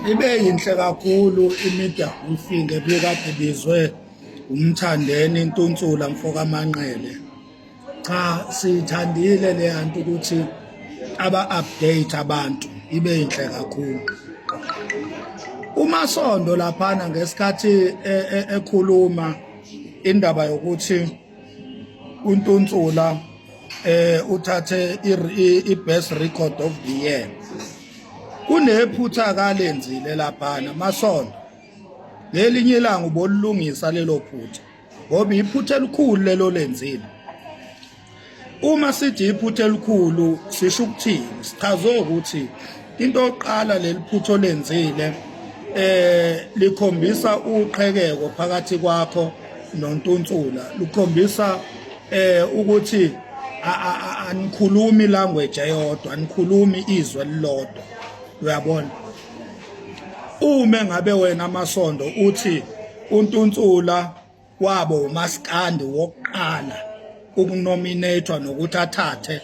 Ibe yinhle kakhulu i-media briefing ebikade ibizwe uMthandeni Ntuntsula mfokaManqele. Cha, siyithandile le yanto ukuthi aba-update abantu, ibe yinhle kakhulu. UMasondo laphana ngesikhathi ekhuluma indaba yokuthi uNtuntsula uthathe i-best record of the year, kunephutha kalenzile laphana Masondo. Ngelinye ilanga ubolungisa lelo phutha, ngoba iphutha elikhulu lelo lenzile. Uma sithi iphutha elikhulu, sisho ukuthini? Sichaze ukuthi into yokuqala, leli phutha olenzile likhombisa uqhekeko phakathi kwakho noNtuntsula, lukhombisa ukuthi anikhulumi language eyodwa, anikhulumi izwe elilodwa, uyabona? Uma ngabe wena Masondo uthi uNtuntsula wabo umaskandi wokuqala ukunominatwa nokuthi athathe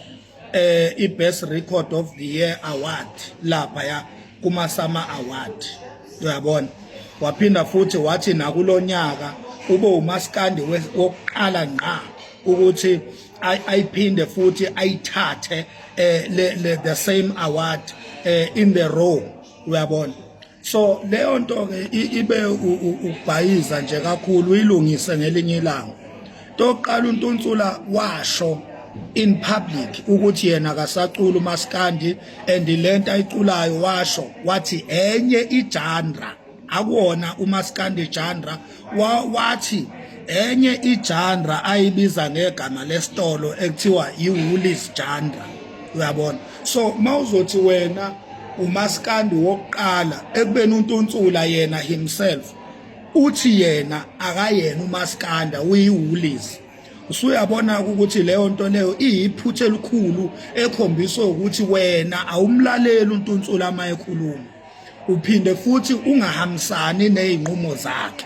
i-best record of the year award lapha ya kuma SAMA Award, uyabona? Waphinda futhi wathi nakulonyaka ube umaskandi wokuqala ngqa ukuthi ayiphinde futhi ayithathe le the same award in the row, uyabona? So leyo nto ke ibe ukubhayiza nje kakhulu, uyilungise ngelinye ilanga. Toqala, uNtuntsula washo in public ukuthi yena akasacula umaskandi, and lento ayiculayo washo wathi enye igenre, akuwona umaskandi genre. Wathi enye igenre ayibiza ngegama lesitolo ekuthiwa i-Woolies genre, uyabona? So mawuzothi wena umaskandi wokuqala, ekubeni uNtuntsula yena himself uthi yena akayena umaskanda, uyi-Woolies, usuyabona ukuthi leyo nto leyo iyiphutha elikhulu ekhombisa ukuthi wena awumlaleli uNtuntsula uma ekhuluma, uphinde futhi ungahambisani nezinqumo zakhe,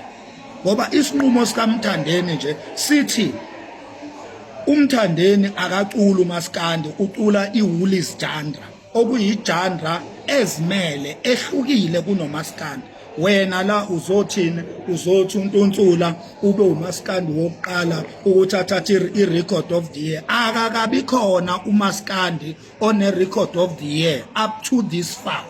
ngoba isinqumo sikaMthandeni nje sithi uMthandeni akacula umaskandi, ucula iWoolies genre, okuyigenre ezimele ehlukile kunomaskandi. Wena la uzothini? Uzothi uNtuntsula ube umaskandi wokuqala ukuthi athathe i-record of the year. Akakabi khona umaskandi one-record of the year up to this far,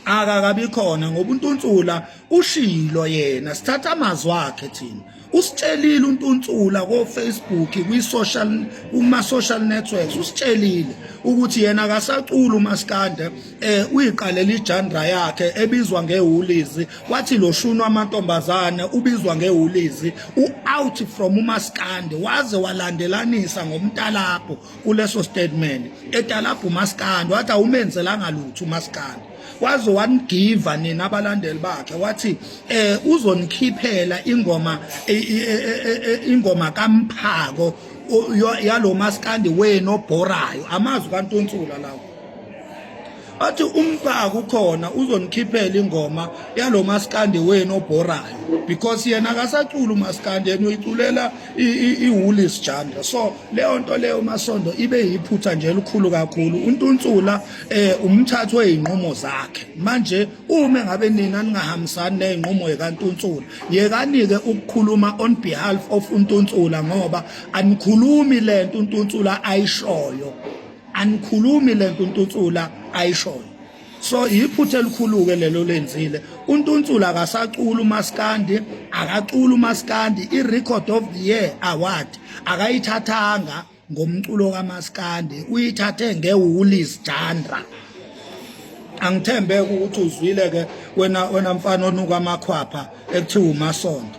akakabi khona, ngoba uNtuntsula ushilo yena, sithatha amazwi akhe thina. Usitshelile uNtuntsula ko Facebook, kwi social, kuma social networks, usitshelile ukuthi yena akasacula umaskande, uyiqalela igenre yakhe ebizwa ngeWoolies. Wathi lo shunwa amantombazane ubizwa ngeWoolies, u-out from umaskande. Waze walandelanisa ngomntalapho kuleso statement, etalapha umaskandi, wathi awumenzelanga lutho umaskandi. Waze wanigiva nina abalandeli bakhe, wathi uzonikhiphela ingoma kaMphako yalo maskandi wenu obhorayo. Amazwi kaNtuntsula lawo. Athi uMphako ukhona, uzonikhiphela ingoma yalo maskandi wenu obhorayo, because yena akasacula umaskandi, yena uyiculela i-Woolies genre. So leyo nto leyo, Masondo, ibe yiphutha nje elikhulu kakhulu. UNtuntsula umthatho wezinqumo zakhe. Manje uma ngabe nina ningahambisani nezinqumo zikaNtuntsula, yekanike ukukhuluma on behalf of uNtuntsula, ngoba anikhulumi lento uNtuntsula ayishoyo, anikhulumi lento uNtuntsula ayishoyo. So iphutha elikhulu ke lelo lenzile. UNtuntsula akasacula umaskandi, akacula umaskandi. I-record of the year award akayithathanga ngomculo kaMaskandi, uyithathe ngeWoolies genre. Angithembe ukuthi uzwile ke wena mfana onuka amakhwapha ekuthiwa uMasondo.